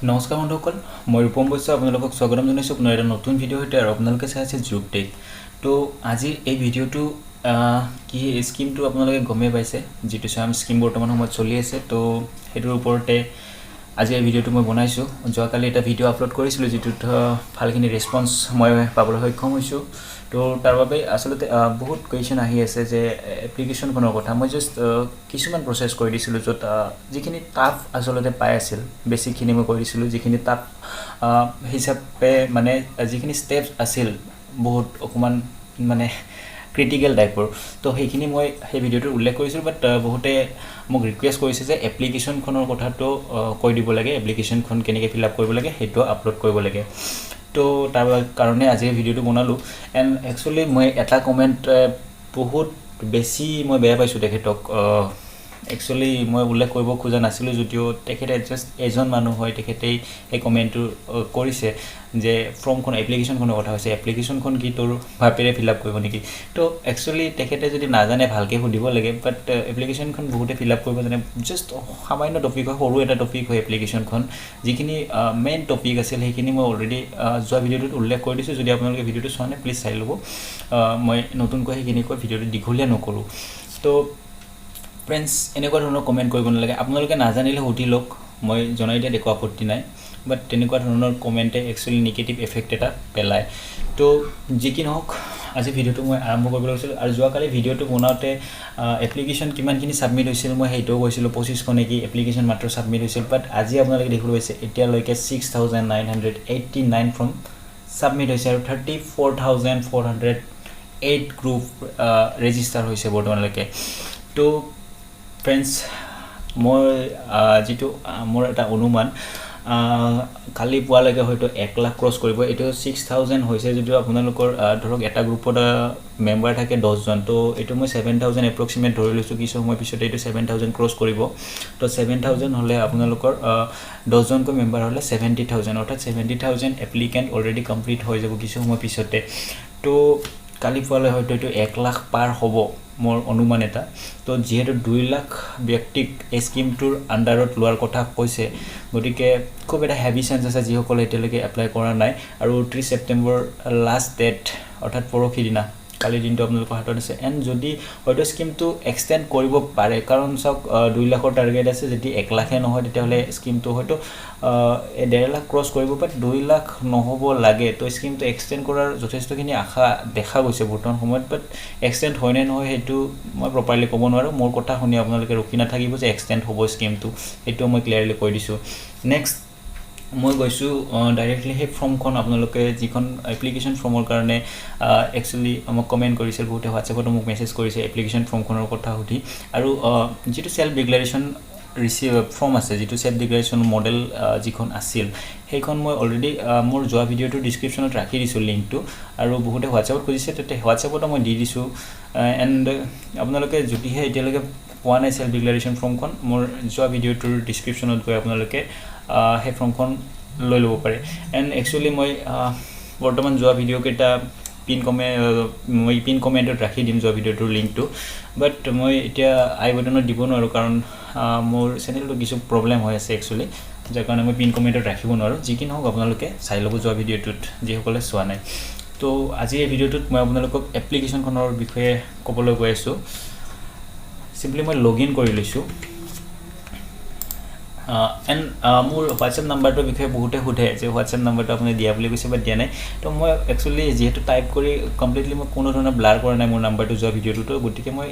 নমস্কাৰ বন্ধুসকল, মই ৰূপম বৈশ্য আপোনালোকক স্বাগতম জনাইছোঁ পুনৰ এটা নতুন ভিডিঅ' সৈতে আৰু আপোনালোকে চাই আছে জুব টেক। তো আজিৰ এই ভিডিঅ'টো কি স্কিমটো আপোনালোকে গমেই পাইছে, যিটো স্বয়ং স্কিম বৰ্তমান সময়ত চলি আছে, তো সেইটোৰ ওপৰতে আজি এই ভিডিঅ'টো মই বনাইছোঁ। যোৱাকালি এটা ভিডিঅ' আপলোড কৰিছিলোঁ, যিটোত ভালখিনি ৰেচপন্স মই পাবলৈ সক্ষম হৈছোঁ। তো তাৰ বাবে আচলতে বহুত কুৱেশ্যন আহি আছে যে এপ্লিকেশ্যনখনৰ কথা। মই জাষ্ট কিছুমান প্ৰচেছ কৰি দিছিলোঁ, য'ত যিখিনি টাফ আচলতে পাই আছিল বেছিকখিনি মই কৰি দিছিলোঁ, যিখিনি টাফ হিচাপে মানে যিখিনি ষ্টেপছ আছিল বহুত অকণমান মানে ক্ৰিটিকেল টাইপৰ, তো সেইখিনি মই সেই ভিডিঅ'টোত উল্লেখ কৰিছিলোঁ। বাট বহুতে মোক ৰিকুৱেষ্ট কৰিছে যে এপ্লিকেশ্যনখনৰ কথাটো কৈ দিব লাগে, এপ্লিকেশ্যনখন কেনেকৈ ফিল আপ কৰিব লাগে সেইটো আপলোড কৰিব লাগে। তো তাৰ কাৰণে আজিৰ ভিডিঅ'টো বনালোঁ। এণ্ড একচুৱেলি মই এটা কমেণ্ট বহুত বেছি মই বেয়া পাইছোঁ তেখেতক। একচুৱেলি মই উল্লেখ কৰিব খোজা নাছিলোঁ যদিও তেখেতে জাষ্ট এজন মানুহ হয়, তেখেতেই সেই কমেণ্টটো কৰিছে যে ফৰ্মখন এপ্লিকেশ্যনখনৰ কথা হৈছে, এপ্লিকেশ্যনখন কি তোৰ বাপেৰে ফিল আপ কৰিব নেকি? তো একচুৱেলি তেখেতে যদি নাজানে ভালকৈ সুধিব লাগে, বাট এপ্লিকেশ্যনখন বহুতে ফিল আপ কৰিব জানে। জাষ্ট সামান্য টপিক হয়, সৰু এটা টপিক হয় এপ্লিকেশ্যনখন। যিখিনি মেইন টপিক আছিল সেইখিনি মই অলৰেডি যোৱা ভিডিঅ'টোত উল্লেখ কৰি দিছোঁ। যদি আপোনালোকে ভিডিঅ'টো চোৱা নাই প্লিজ চাই ল'ব, মই নতুনকৈ সেইখিনি কৈ ভিডিঅ'টো দীঘলীয়া নকৰোঁ। তো ফ্ৰেণ্ডছ, এনেকুৱা ধৰণৰ কমেণ্ট কৰিব নালাগে। আপোনালোকে নাজানিলে সুধি লওক, মই জনাই দিয়াত একো আপত্তি নাই, বাট তেনেকুৱা ধৰণৰ কমেণ্টে একচুৱেলি নিগেটিভ এফেক্ট এটা পেলায়। তো যি কি নহওক, আজি ভিডিঅ'টো মই আৰম্ভ কৰিব লৈছিলোঁ। আৰু যোৱাকালি ভিডিঅ'টো বনাওঁতে এপ্লিকেশ্যন কিমানখিনি ছাবমিট হৈছিল মই সেইটোও কৈছিলোঁ, 25শ নেকি এপ্লিকেশ্যন মাত্ৰ ছাবমিট হৈছিল। বাট আজি আপোনালোকে দেখিবলৈ পাইছে এতিয়ালৈকে 6989 ফৰ্ম ছাবমিট হৈছে আৰু 34,408 গ্ৰুপ ৰেজিষ্টাৰ হৈছে বৰ্তমানলৈকে। তো ফ্ৰেণ্ডছ, মই যিটো মোৰ এটা অনুমান, কালি পোৱালৈকে হয়তো 1 লাখ ক্ৰছ কৰিব। এইটো 6000 হৈছে যদিও আপোনালোকৰ ধৰক এটা গ্ৰুপত মেম্বাৰ থাকে 10জন, তো এইটো মই 7000 এপ্ৰক্সিমেট ধৰি লৈছোঁ। কিছু সময় পিছতে এইটো 7000 ক্ৰছ কৰিব। তো 7000 হ'লে আপোনালোকৰ 10জনকৈ মেম্বাৰ হ'লে 70,000, অৰ্থাৎ 70,000 এপ্লিকেণ্ট অলৰেডি কমপ্লিট হৈ যাব কিছু সময় পিছতে। তো কালি পোৱালৈ হয়তো এইটো 1 লাখ পাৰ হ'ব, মোৰ অনুমান এটা। তো যিহেতু 2 লাখ ব্যক্তিক এই স্কিমটোৰ আণ্ডাৰত লোৱাৰ কথা কৈছে, গতিকে খুব এটা হেভি চান্স আছে যিসকলে এতিয়ালৈকে এপ্লাই কৰা নাই। আৰু 30 ছেপ্টেম্বৰ লাষ্ট ডেট, অৰ্থাৎ পৰহি দিনা, কালিৰ দিনটো আপোনালোকৰ হাতত আছে। এণ্ড যদি হয়তো স্কিমটো এক্সটেণ্ড কৰিব পাৰে, কাৰণ চাওক 2 লাখৰ টাৰ্গেট আছে, যদি 1 লাখে নহয় তেতিয়াহ'লে স্কিমটো হয়তো 1.5 লাখ ক্ৰছ কৰিব, বাট 2 লাখ নহ'ব লাগে। তো স্কিমটো এক্সটেণ্ড কৰাৰ যথেষ্টখিনি আশা দেখা গৈছে বৰ্তমান সময়ত, বাট এক্সটেণ্ড হয়নে নহয় সেইটো মই প্ৰপাৰলি ক'ব নোৱাৰোঁ। মোৰ কথা শুনি আপোনালোকে ৰখি নাথাকিব যে এক্সটেণ্ড হ'ব স্কিমটো, সেইটো মই ক্লিয়াৰলি কৈ দিছোঁ। নেক্সট মই গৈছোঁ ডাইৰেক্টলি সেই ফৰ্মখন, আপোনালোকে যিখন এপ্লিকেশ্যন ফৰ্মৰ কাৰণে একচুৱেলি মোক কমেণ্ট কৰিছিল, বহুতে হোৱাটছএপতো মোক মেছেজ কৰিছে এপ্লিকেশ্যন ফৰ্মখনৰ কথা সুধি। আৰু যিটো চেল্ফ ডিক্লেৰেশ্যন ৰিচিভ ফৰ্ম আছে, যিটো চেল্ফ ডিক্লেৰেশ্যন মডেল যিখন আছিল, সেইখন মই অলৰেডি মোৰ যোৱা ভিডিঅ'টোৰ ডিছক্ৰিপশ্যনত ৰাখি দিছোঁ লিংকটো। আৰু বহুতে হোৱাটছএপত খুজিছে, তেতিয়া হোৱাটছএপতো মই দি দিছোঁ। এণ্ড আপোনালোকে যদিহে এতিয়ালৈকে পোৱা নাই চেল্ফ ডিক্লেৰেশ্যন ফৰ্মখন, মোৰ যোৱা ভিডিঅ'টোৰ ডিছক্ৰিপশ্যনত গৈ আপোনালোকে সেই ফৰ্মখন লৈ ল'ব পাৰে। এণ্ড একচুৱেলি মই বৰ্তমান যোৱা ভিডিঅ'কেইটা মই পিন কমেণ্টত ৰাখি দিম যোৱা ভিডিঅ'টোৰ লিংকটো, বাট মই এতিয়া আই বাটনত দিব নোৱাৰোঁ, কাৰণ মোৰ চেনেলটো কিছু প্ৰব্লেম হৈ আছে একচুৱেলি, যাৰ কাৰণে মই পিন কমেণ্টত ৰাখিব নোৱাৰোঁ। যি কি নহওক, আপোনালোকে চাই ল'ব যোৱা ভিডিঅ'টোত যিসকলে চোৱা নাই। তো আজি এই ভিডিঅ'টোত মই আপোনালোকক এপ্লিকেশ্যনখনৰ বিষয়ে ক'বলৈ গৈ আছোঁ। চিম্পলি মই লগ ইন কৰি লৈছোঁ। এণ্ড মোৰ হোৱাটছএপ নাম্বাৰটোৰ বিষয়ে বহুতে সোধে যে হোৱাটছএপ নাম্বাৰটো আপুনি দিয়া বুলি কৈছে বাট দিয়া নাই। তো মই একচুৱেলি যিহেতু টাইপ কৰি কমপ্লিটলি মই কোনো ধৰণৰ ব্লাৰ কৰা নাই মোৰ নাম্বাৰটো যোৱা ভিডিঅ'টোতো, গতিকে মই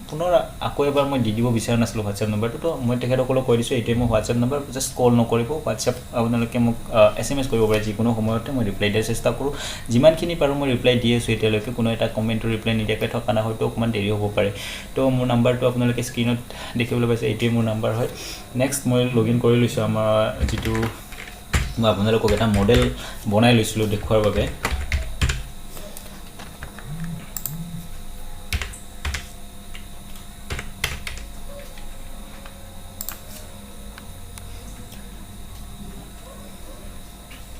পুনৰ আকৌ এবাৰ মই দি দিব বিচৰা নাছিলোঁ হোৱাটছএপ নাম্বাৰটো। তো মই তেখেতসকলক কৈ দিছোঁ এইটোৱে মোৰ হোৱাটছএপ নাম্বাৰ, জাষ্ট কল নকৰিব, হোৱাটছএপ আপোনালোকে মোক SMS কৰিব পাৰে যিকোনো সময়তে, মই ৰিপ্লাই দিয়াৰ চেষ্টা কৰোঁ, যিমানখিনি পাৰোঁ মই ৰিপ্লাই দি আছোঁ এতিয়ালৈকে, কোনো এটা কমেণ্টৰ ৰিপ্লাই নিদিয়াকৈ থকা নাই, হয়তো অকণমান দেৰি হ'ব পাৰে। তো মোৰ নাম্বাৰটো আপোনালোকে স্ক্ৰীণত দেখিবলৈ পাইছে, এইটোৱে মোৰ নাম্বাৰ হয়। নেক্সট মই লগ ইন কৰি লৈছোঁ। আমাৰ যিটো মই আপোনালোকক এটা মডেল বনাই লৈছিলোঁ দেখুওৱাৰ বাবে।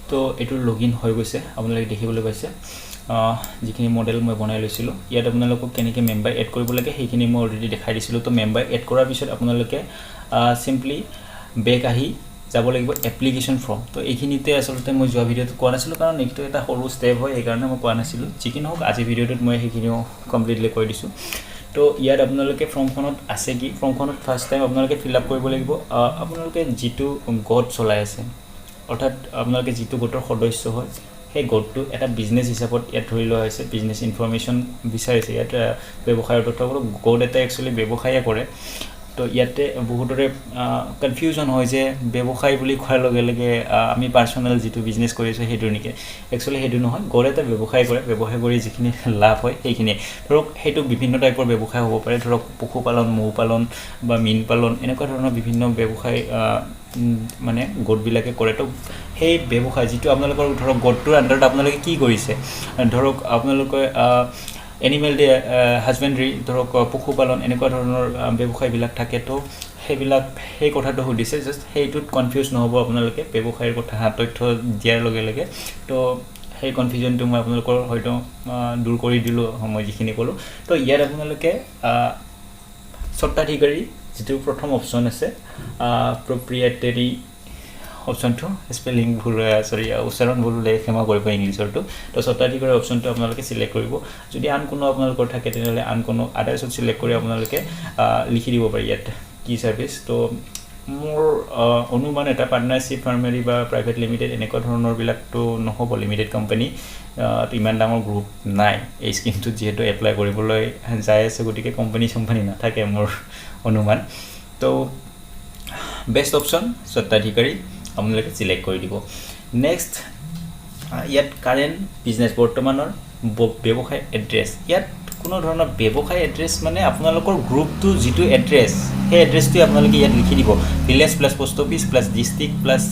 তো এইটো লগ ইন হৈ গৈছে, আপোনালোকে দেখিবলৈ পাইছে যিখিনি মডেল মই বনাই লৈছিলোঁ। ইয়াত আপোনালোকক কেনেকৈ মেম্বাৰ এড কৰিব লাগে সেইখিনি মই অলৰেডি দেখাই দিছিলোঁ। তো মেম্বাৰ এড কৰাৰ পিছত আপোনালোকে চিম্পলি বেক আহি যাব লাগিব এপ্লিকেশ্যন ফৰ্ম। তো এইখিনিতে আচলতে মই যোৱা ভিডিঅ'টোত কোৱা নাছিলোঁ, কাৰণ এইটো এটা সৰু ষ্টেপ হয়, সেইকাৰণে মই কোৱা নাছিলোঁ। যি কি নহওক, আজি ভিডিঅ'টোত মই সেইখিনিও কমপ্লিটলি কৈ দিছোঁ। তো ইয়াত আপোনালোকে ফৰ্মখনত আছে কি, ফৰ্মখনত ফাৰ্ষ্ট টাইম আপোনালোকে ফিল আপ কৰিব লাগিব আপোনালোকে যিটো গোট চলাই আছে, অৰ্থাৎ আপোনালোকে যিটো গোটৰ সদস্য হয়, সেই গোটটো এটা বিজনেছ হিচাপত ইয়াত ধৰি লোৱা হৈছে। বিজনেছ ইনফৰ্মেশ্যন বিচাৰিছে ইয়াত, ব্যৱসায়ৰ তথ্য। গোট এটা একচুৱেলি ব্যৱসায়ে কৰে। তো ইয়াতে বহুতৰে কনফিউজন হয় যে ব্যৱসায় বুলি কোৱাৰ লগে লগে আমি পাৰ্চনেল যিটো বিজনেছ কৰি আছোঁ সেইটো নেকি? একচুৱেলি সেইটো নহয়। গোট এটা ব্যৱসায় কৰে, ব্যৱসায় কৰি যিখিনি লাভ হয় সেইখিনিয়ে। ধৰক সেইটো বিভিন্ন টাইপৰ ব্যৱসায় হ'ব পাৰে, ধৰক পশুপালন, মৌ পালন বা মীন পালন, এনেকুৱা ধৰণৰ বিভিন্ন ব্যৱসায় মানে গোটবিলাকে কৰে। তো সেই ব্যৱসায় যিটো আপোনালোকৰ ধৰক গোটটোৰ আণ্ডাৰত আপোনালোকে কি কৰিছে, ধৰক আপোনালোকে এনিমেল হাজবেণ্ডৰী, ধৰক পশুপালন, এনেকুৱা ধৰণৰ ব্যৱসায়বিলাক থাকে। তো সেইবিলাক সেই কথাটো সুধিছে জাষ্ট, সেইটোত কনফিউজ নহ'ব আপোনালোকে ব্যৱসায়ৰ কথা তথ্য দিয়াৰ লগে লগে। তো সেই কনফিউজনটো মই আপোনালোকৰ হয়তো দূৰ কৰি দিলোঁ মই যিখিনি ক'লোঁ। তো ইয়াত আপোনালোকে স্বত্বাধিকাৰী যিটো প্ৰথম অপশ্যন আছে, প্ৰপ্ৰিয়েটেৰী অপশ্যনটো, স্পেলিং ভুল, চৰি, উচ্চাৰণ ভুল হ'লে ক্ষমা কৰিব ইংলিছৰটো। তো স্বত্বাধিকাৰী অপশ্যনটো আপোনালোকে চিলেক্ট কৰিব। যদি আন কোনো আপোনালোকৰ থাকে, তেনেহ'লে আন কোনো আদাৰ্ছত চিলেক্ট কৰি আপোনালোকে লিখি দিব পাৰি ইয়াত কি ছাৰ্ভিচ। তো মোৰ অনুমান এটা পাৰ্টনাৰশ্বিপ ফাৰ্মেৰী বা প্ৰাইভেট লিমিটেড এনেকুৱা ধৰণৰবিলাকতো নহ'ব। লিমিটেড কোম্পানী ইমান ডাঙৰ গ্ৰুপ নাই। এই স্কিমটোত যিহেতু এপ্লাই কৰিবলৈ যাই আছে, গতিকে কোম্পানী চম্পানী নাথাকে মোৰ অনুমান। তো বেষ্ট অপশ্যন স্বত্বাধিকাৰী আপোনালোকে চিলেক্ট কৰি দিব। নেক্সট ইয়াত কাৰেণ্ট বিজনেছ, বৰ্তমানৰ ব্যৱসায় এড্ৰেছ। ইয়াত কোনো ধৰণৰ ব্যৱসায় এড্ৰেছ মানে আপোনালোকৰ গ্ৰুপটো যিটো এড্ৰেছ, সেই এড্ৰেছটোৱে আপোনালোকে ইয়াত লিখি দিব, village plus post office plus district plus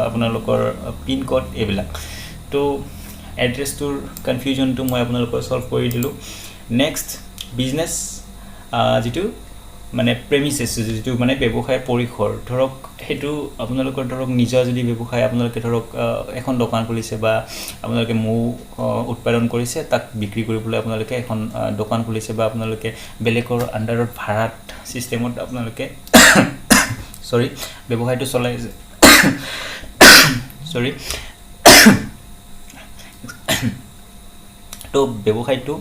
আপোনালোকৰ পিনক'ড এইবিলাক। তো এড্ৰেছটোৰ কনফিউজনটো মই আপোনালোকৰ ছল্ভ কৰি দিলোঁ। নেক্সট বিজনেছ যিটো মানে প্ৰেমিচেছ, যিটো মানে ব্যৱসায়ৰ পৰিসৰ, ধৰক সেইটো আপোনালোকৰ ধৰক নিজৰ যদি ব্যৱসায়, আপোনালোকে ধৰক এখন দোকান খুলিছে বা আপোনালোকে মৌ উৎপাদন কৰিছে, তাক বিক্ৰী কৰিবলৈ আপোনালোকে এখন দোকান খুলিছে বা আপোনালোকে বেলেগৰ আণ্ডাৰত ভাড়াত ছিষ্টেমত আপোনালোকে, চৰি, ব্যৱসায়টো চলাই আছে, চৰি, তো ব্যৱসায়টো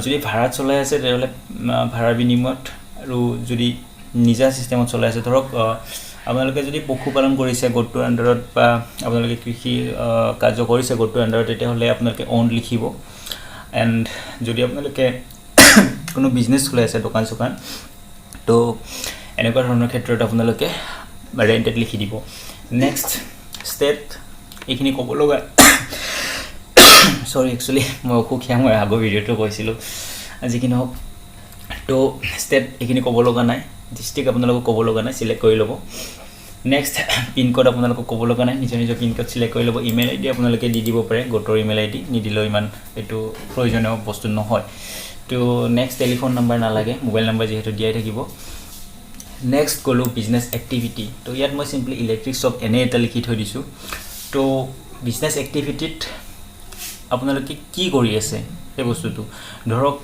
যদি ভাড়াত চলাই আছে, তেনেহ'লে ভাড়াৰ বিনিময়ত, আৰু যদি নিজা ছিষ্টেমত চলাই আছে, ধৰক আপোনালোকে যদি পশুপালন কৰিছে গোটটোৰ আণ্ডাৰত বা আপোনালোকে কৃষি কাৰ্য কৰিছে গোটটোৰ আণ্ডাৰত, তেতিয়াহ'লে আপোনালোকে অ'ন লিখিব। এণ্ড যদি আপোনালোকে কোনো বিজনেছ চলাই আছে, দোকান চোকান, তো এনেকুৱা ধৰণৰ ক্ষেত্ৰত আপোনালোকে ৰেণ্টেড লিখি দিব। নেক্সট ষ্টেট, এইখিনি ক'ব লগা, চৰি, একচুৱেলি মই অসুখীয়া, মই আগৰ ভিডিঅ'টো কৈছিলোঁ, যি কি নহওক। তো ষ্টেট এইখিনি ক'ব লগা নাই, ডিষ্ট্ৰিক্ট আপোনালোকক ক'ব লগা নাই, চিলেক্ট কৰি ল'ব। নেক্সট পিনক'ড আপোনালোকক ক'ব লগা নাই, নিজৰ নিজৰ পিনক'ড চিলেক্ট কৰি ল'ব। ইমেইল আই ডি আপোনালোকে দি দিব পাৰে গোটৰ ইমেইল আই ডি, নিদিলেও ইমান এইটো প্ৰয়োজনীয় বস্তু নহয়। তো নেক্সট টেলিফোন নাম্বাৰ নালাগে, মোবাইল নাম্বাৰ যিহেতু দিয়াই থাকিব। নেক্সট ক'লোঁ বিজনেছ এক্টিভিটি। তো ইয়াত মই চিম্পলি ইলেক্ট্ৰিক শ্বপ এনেই এটা লিখি থৈ দিছোঁ। তো বিজনেছ এক্টিভিটিত আপোনালোকে কি কৰি আছে সেই বস্তুটো, ধৰক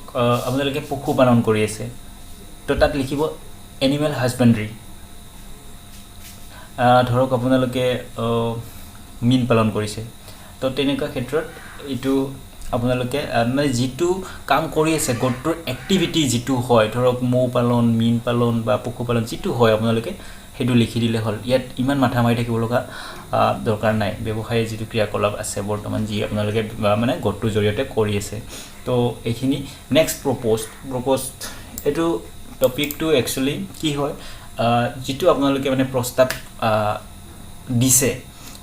আপোনালোকে পশুপালন কৰি আছে, তো তাত লিখিব এনিমেল হাজবেণ্ডৰী। ধৰক আপোনালোকে মীন পালন কৰিছে, তো তেনেকুৱা ক্ষেত্ৰত এইটো আপোনালোকে মানে যিটো কাম কৰি আছে, গোটটোৰ এক্টিভিটি যিটো হয়, ধৰক মৌ পালন, মীন পালন বা পশুপালন যিটো হয়, আপোনালোকে সেইটো লিখি দিলে হ'ল। ইয়াত ইমান মাথা মাৰি থাকিব লগা দৰকাৰ নাই। ব্যৱসায়ৰ যিটো ক্ৰিয়াকলাপ আছে বৰ্তমান, যি আপোনালোকে মানে গোটটোৰ জৰিয়তে কৰি আছে, তো এইখিনি। নেক্সট প্ৰপ'জ, এইটো টপিকটো একচুৱেলি কি হয়, যিটো আপোনালোকে মানে প্ৰস্তাৱ দিছে,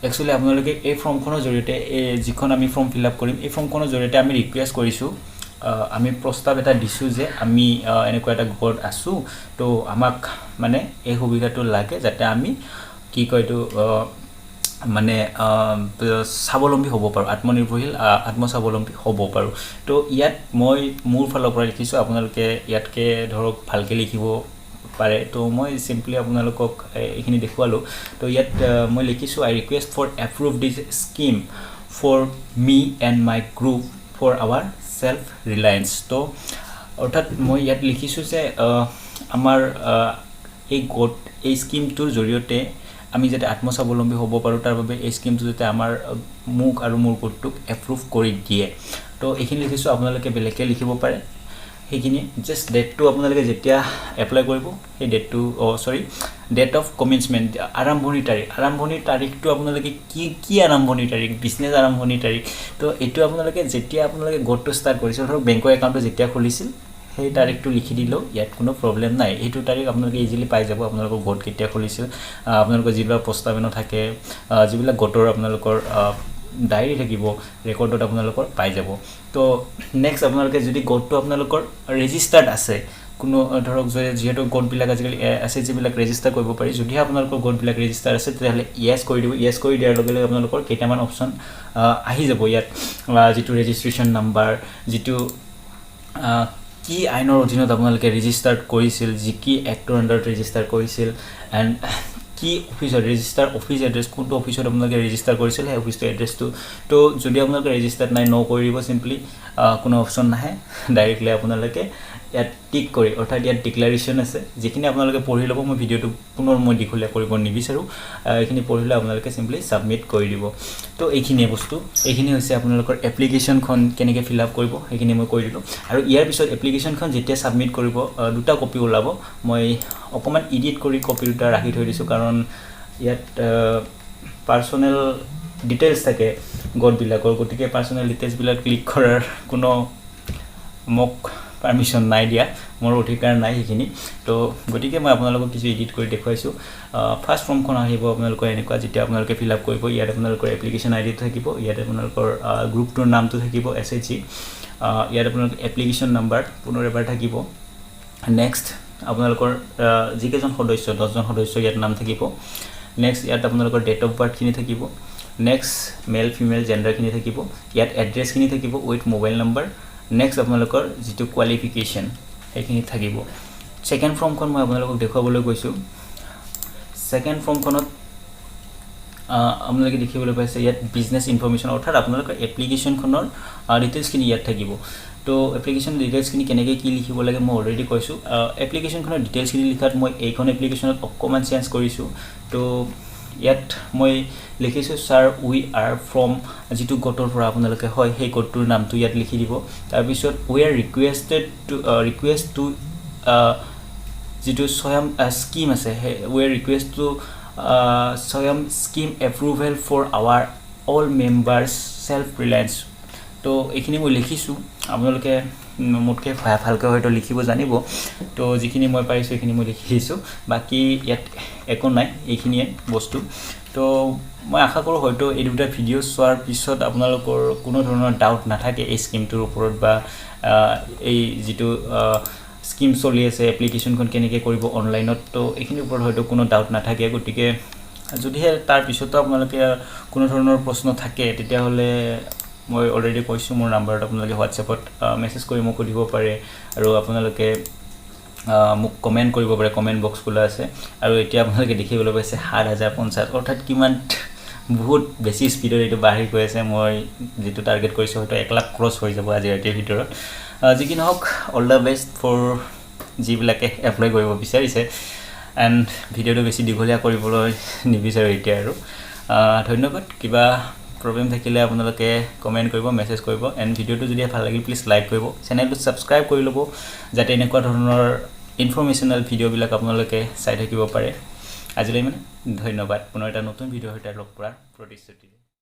একচুৱেলি আপোনালোকে এই ফৰ্মখনৰ জৰিয়তে, এই যিখন আমি ফৰ্ম ফিল আপ কৰিম, এই ফৰ্মখনৰ জৰিয়তে আমি ৰিকুৱেষ্ট কৰিছোঁ, আমি প্ৰস্তাৱ এটা দিছোঁ যে আমি এনেকুৱা এটা গোটত আছোঁ, তো আমাক মানে এই সুবিধাটো লাগে যাতে আমি কি কয় এইটো মানে স্বাৱলম্বী হ'ব পাৰোঁ, আত্মনিৰ্ভৰশীল, আত্মস্বাৱলম্বী হ'ব পাৰোঁ। তো ইয়াত মই মোৰ ফালৰ পৰা লিখিছোঁ, আপোনালোকে ইয়াতকৈ ধৰক ভালকৈ লিখিব পাৰে। তো মই চিম্পলি আপোনালোকক এইখিনি দেখুৱালোঁ। তো ইয়াত মই লিখিছোঁ, "I request for approve this scheme for me and my group for our self reliance." তো অৰ্থাৎ মই ইয়াত লিখিছোঁ যে আমাৰ এই গোট, এই স্কিমটোৰ জৰিয়তে আমি যাতে আত্মস্বাৱলম্বী হ'ব পাৰোঁ, তাৰ বাবে এই স্কীমটো যাতে আমাৰ মোক আৰু মোৰ গোটটোক এপ্ৰুভ কৰি দিয়ে। তো এইখিনি লিখিছোঁ, আপোনালোকে বেলেগকৈ লিখিব পাৰে সেইখিনি। জাষ্ট ডেটটো আপোনালোকে যেতিয়া এপ্লাই কৰিব সেই ডেটটো, অ' চৰি, ডেট অফ কমেঞ্চমেণ্ট, আৰম্ভণিৰ তাৰিখ। আৰম্ভণিৰ তাৰিখটো আপোনালোকে কি কি আৰম্ভণিৰ তাৰিখ, বিজনেছ আৰম্ভণিৰ তাৰিখ। তো এইটো আপোনালোকে যেতিয়া আপোনালোকে গোটটো ষ্টাৰ্ট কৰিছিল, ধৰক বেংকৰ একাউণ্টটো যেতিয়া খুলিছিল, সেই তাৰিখটো লিখি দিলেও ইয়াত কোনো প্ৰব্লেম নাই। এইটো তাৰিখ আপোনালোকে ইজিলি পাই যাব। আপোনালোকৰ গোট কেতিয়া খুলিছিল, আপোনালোকৰ যিবিলাক প্ৰস্তাৱনা থাকে, যিবিলাক গোটৰ আপোনালোকৰ ডায়েৰী থাকিব, ৰেকৰ্ডত আপোনালোকৰ পাই যাব। তো নেক্সট আপোনালোকে যদি গোটটো আপোনালোকৰ ৰেজিষ্টাৰ্ড আছে, কোনো ধৰক যিহেতু গোটবিলাক আজিকালি এছ এইচ জিবিলাক ৰেজিষ্টাৰ কৰিব পাৰি, যদিহে আপোনালোকৰ গোটবিলাক ৰেজিষ্টাৰ আছে, তেতিয়াহ'লে য়েছ কৰি দিব। য়েছ কৰি দিয়াৰ লগে লগে আপোনালোকৰ কেইটামান অপশ্যন আহি যাব ইয়াত, যিটো ৰেজিষ্ট্ৰেশ্যন নাম্বাৰ, যিটো কি আইনৰ অধীনত আপোনালোকে ৰেজিষ্টাৰ্ড কৰিছিল, যি কি এক্টৰ আণ্ডাৰত ৰেজিষ্টাৰ কৰিছিল, এণ্ড কি অফিচত ৰেজিষ্টাৰ, অফিচ এড্ৰেছ, কোনটো অফিচত আপোনালোকে ৰেজিষ্টাৰ কৰিছিল সেই অফিচটোৰ এড্ৰেছটো। তো যদি আপোনালোকে ৰেজিষ্টাৰ্ড নাই, ন' কৰি দিব চিম্পলি, কোনো অপশ্যন নাহে। ডাইৰেক্টলি আপোনালোকে ইয়াত টিক কৰি, অৰ্থাৎ ইয়াত ডিক্লাৰেশ্যন আছে, যিখিনি আপোনালোকে পঢ়ি ল'ব। মই ভিডিঅ'টো পুনৰ মই দীঘলীয়া কৰিব নিবিচাৰোঁ। এইখিনি পঢ়িলে আপোনালোকে চিম্পলি ছাবমিট কৰি দিব। তো এইখিনিয়ে বস্তু, এইখিনি হৈছে আপোনালোকৰ এপ্লিকেশ্যনখন কেনেকৈ ফিল আপ কৰিব, সেইখিনি মই কৰি দিলোঁ। আৰু ইয়াৰ পিছত এপ্লিকেশ্যনখন যেতিয়া ছাবমিট কৰিব, দুটা কপি ওলাব। মই অকণমান ইডিট কৰি কপি দুটা ৰাখি থৈ দিছোঁ, কাৰণ ইয়াত পাৰ্চনেল ডিটেইলছ থাকে গোটবিলাকৰ। গতিকে পাৰ্চনেল ডিটেইলছবিলাক লিক কৰাৰ কোনো মোক পাৰ্মিশ্যন নাই দিয়া, মোৰ অধিকাৰ নাই সেইখিনি। তো গতিকে মই আপোনালোকক কিছু এডিট কৰি দেখুৱাইছোঁ। ফাৰ্ষ্ট ফৰ্মখন আহিব আপোনালোকৰ এনেকুৱা, যেতিয়া আপোনালোকে ফিল আপ কৰিব। ইয়াত আপোনালোকৰ এপ্লিকেশ্যন আই ডিটো থাকিব, ইয়াত আপোনালোকৰ গ্ৰুপটোৰ নামটো থাকিব এছএইচজি, ইয়াত আপোনালোকৰ এপ্লিকেশ্যন নাম্বাৰ পুনৰ এবাৰ থাকিব। নেক্সট আপোনালোকৰ যিকেইজন সদস্য, 10জন সদস্য ইয়াত নাম থাকিব। নেক্সট ইয়াত আপোনালোকৰ ডেট অফ বাৰ্থখিনি থাকিব। নেক্সট মেল ফিমেল জেণ্ডাৰখিনি থাকিব। ইয়াত এড্ৰেছখিনি থাকিব উইথ মোবাইল নাম্বাৰ। নেক্সট আপোনালোকৰ যিটো কোৱালিফিকেশ্যন সেইখিনি থাকিব। ছেকেণ্ড ফৰ্মখন মই আপোনালোকক দেখুৱাবলৈ গৈছোঁ। ছেকেণ্ড ফৰ্মখনত আপোনালোকে দেখিবলৈ পাইছে ইয়াত বিজনেছ ইনফৰ্মেশ্যন, অৰ্থাৎ আপোনালোকৰ এপ্লিকেশ্যনখনৰ ডিটেইলছখিনি ইয়াত থাকিব। তো এপ্লিকেশ্যন ডিটেইলছখিনি কেনেকৈ কি লিখিব লাগে মই অলৰেডি কৈছোঁ। এপ্লিকেশ্যনখনৰ ডিটেইলছখিনি লিখাত মই এইখন এপ্লিকেশ্যনত অকণমান চেঞ্জ কৰিছোঁ। তো ইয়াত মই লিখিছোঁ, "ছাৰ, we are from", যিটো গোটৰ পৰা আপোনালোকে হয় সেই গোটটোৰ নামটো ইয়াত লিখি দিব। তাৰপিছত "we are requested to request to", যিটো স্বয়ং স্কীম আছে সেই, "we are request to SWAYAM scheme approval for our all members self reliance"। তো এইখিনি মই লিখিছোঁ, আপোনালোকে মোতকৈ ভালকৈ হয়তো লিখিব জানিব। তো যিখিনি মই পাৰিছোঁ সেইখিনি মই লিখি দিছোঁ, বাকী ইয়াত একো নাই, এইখিনিয়ে বস্তু। তো মই আশা কৰোঁ হয়তো এই দুটা ভিডিঅ' চোৱাৰ পিছত আপোনালোকৰ কোনো ধৰণৰ ডাউট নাথাকে এই স্কীমটোৰ ওপৰত বা এই যিটো স্কীম চলি আছে, এপ্লিকেশ্যনখন কেনেকৈ কৰিব অনলাইনত, তো এইখিনিৰ ওপৰত হয়তো কোনো ডাউট নাথাকে। গতিকে যদিহে তাৰ পিছতো আপোনালোকে কোনো ধৰণৰ প্ৰশ্ন থাকে, তেতিয়াহ'লে মই অলৰেডি কৈছোঁ, মোৰ নাম্বাৰত আপোনালোকে হোৱাটছএপত মেছেজ কৰি মোক সুধিব পাৰে আৰু আপোনালোকে মোক কমেণ্ট কৰিব পাৰে, কমেণ্ট বক্স খোলা আছে। আৰু এতিয়া আপোনালোকে দেখিবলৈ পাইছে 7050, অৰ্থাৎ কিমান বহুত বেছি স্পীডত এইটো বাঢ়ি গৈ আছে। মই যিটো টাৰ্গেট কৰিছোঁ, হয়তো 1 লাখ ক্ৰছ হৈ যাব আজি ৰাতিৰ ভিতৰত। যি কি নহওক, অল the best for যিবিলাকে এপ্লাই কৰিব বিচাৰিছে। এণ্ড ভিডিঅ'টো বেছি দীঘলীয়া কৰিবলৈ নিবিচাৰোঁ এতিয়া আৰু। ধন্যবাদ। কিবা প্ৰব্লেম থাকিলে আপোনালোকে কমেণ্ট কৰিব, মেছেজ কৰিব। এণ্ড ভিডিঅ'টো যদি ভাল লাগিল, প্লিজ লাইক কৰিব, চেনেলটো ছাবস্ক্ৰাইব কৰি ল'ব, যাতে এনেকুৱা ধৰণৰ ইনফৰ্মেশ্যনেল ভিডিঅ'বিলাক আপোনালোকে চাই থাকিব পাৰে। আজিলৈ মানে ধন্যবাদ। পুনৰ এটা নতুন ভিডিঅ'ৰ সৈতে লগ পোৱাৰ প্ৰতিশ্ৰুতি।